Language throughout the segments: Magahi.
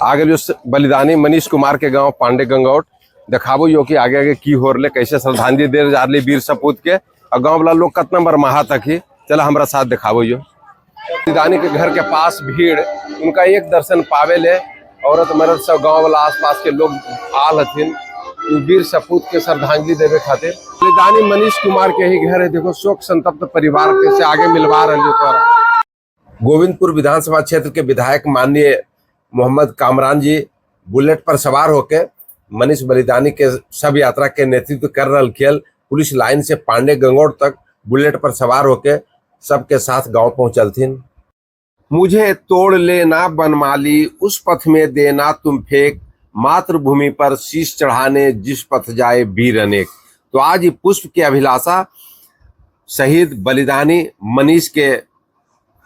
आगे जो बलिदानी मनीष कुमार के गांव पांडे गंगौट देखाबो यो कि आगे आगे की हो रहे, कैसे श्रद्धांजलि दे जा रही वीर सपूत के, और गांव वाला लोग कितना मरमाहा तक ही। चला हमरा साथ देखाबो यो। बलिदानी के घर के पास भीड़, उनका एक दर्शन पावे ले औरत मर्द सब गांव वाला आसपास के लोग आल हथिन वीर सपूत के श्रद्धांजलि देवे खातिर। बलिदानी मनीष कुमार के ही घर है। देखो शोक संतप्त परिवार के से आगे मिलवा रही तोरा। गोविंदपुर विधानसभा क्षेत्र के विधायक माननीय मोहम्मद कामरान जी बुलेट पर सवार होके मनीष बलिदानी के सब यात्रा के नेतृत्व कर रहा खेल। पुलिस लाइन से पांडे गंगौर तक बुलेट पर सवार होके सबके साथ गांव पहुंचलथिन। मुझे तोड़ लेना बनमाली, उस पथ में देना तुम फेंक, मातृभूमि पर शीश चढ़ाने जिस पथ जाए वीर अनेक। तो आज ये पुष्प की अभिलाषा शहीद बलिदानी मनीष के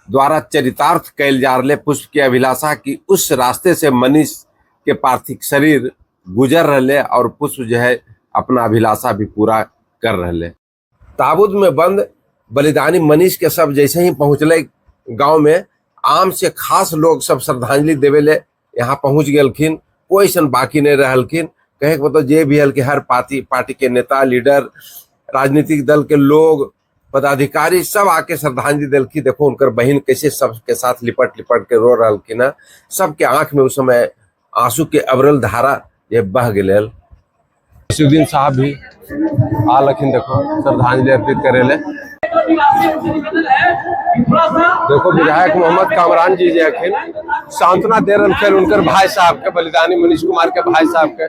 द्वारा चरितार्थ कैल जा रहे पुष्प की अभिलाषा की उस रास्ते से मनीष के पार्थिव शरीर गुजर रहे और पुष्प जो है अपना अभिलाषा भी पूरा कर रहे। ताबूत में बंद बलिदानी मनीष के सब जैसे ही पहुँचले गांव में, आम से खास लोग सब श्रद्धांजलि देवे ले यहाँ पहुँच गेलखिन। कोई सन बाकी नहीं रहलखिन। कहे के मतलब जे भी हल के हर पार्टी पार्टी के नेता लीडर राजनीतिक दल के लोग पदाधिकारी सब आके श्रद्धांजलि दिलखिन। देखो उनकर बहन कैसे सबके साथ लिपट लिपट के रो रहलखिन है। सबके आंख में उस समय आंसू के अबरल धारा ये बह गेल। रशीदुद्दीन साहब भी आलखिन, देखो श्रद्धांजलि अर्पित करे ले। देखो विधायक मोहम्मद कामरान जी जे अखिन सांत्वना दे रहे उनकर भाई साहब के, बलिदानी मनीष कुमार के भाई साहब के।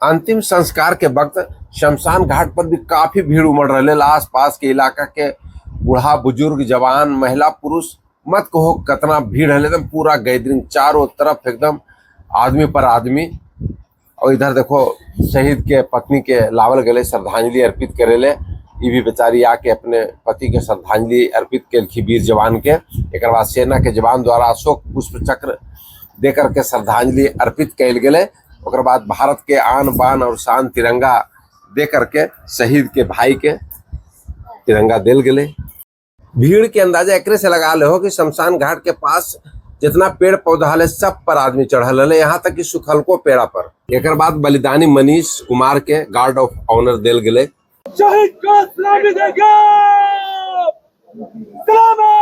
अंतिम संस्कार के वक्त शमशान घाट पर भी काफी भीड़ उमड़ रहे। आस पास के इलाका के बूढ़ा बुजुर्ग जवान महिला पुरुष मत कहो कितना भीड़ है, एकदम पूरा गैदरिंग चारों तरफ एकदम आदमी पर आदमी। और इधर देखो शहीद के पत्नी के लावल गए श्रद्धांजलि अर्पित करे ले। ये भी बेचारी आके अपने पति के श्रद्धांजलि अर्पित के वीर जवान के। एक बाद सेना के जवान द्वारा अशोक पुष्प चक्र दे करके श्रद्धांजलि अर्पित कैल गेलै। ओकर बाद भारत के आन बान और शान तिरंगा दे करके शहीद के भाई के तिरंगा दिल गेलै। भीड़ के अंदाजा एकरे से लगा ले हो कि शमशान घाट के पास जितना पेड़ पौधा हले सब पर आदमी चढ़ल हले, यहाँ तक कि सुखलको पेड़ा पर। एक बाद बलिदानी मनीष कुमार के गार्ड ऑफ ऑनर दिल गेलै। शहीद को सलामी देंगे, सलामी।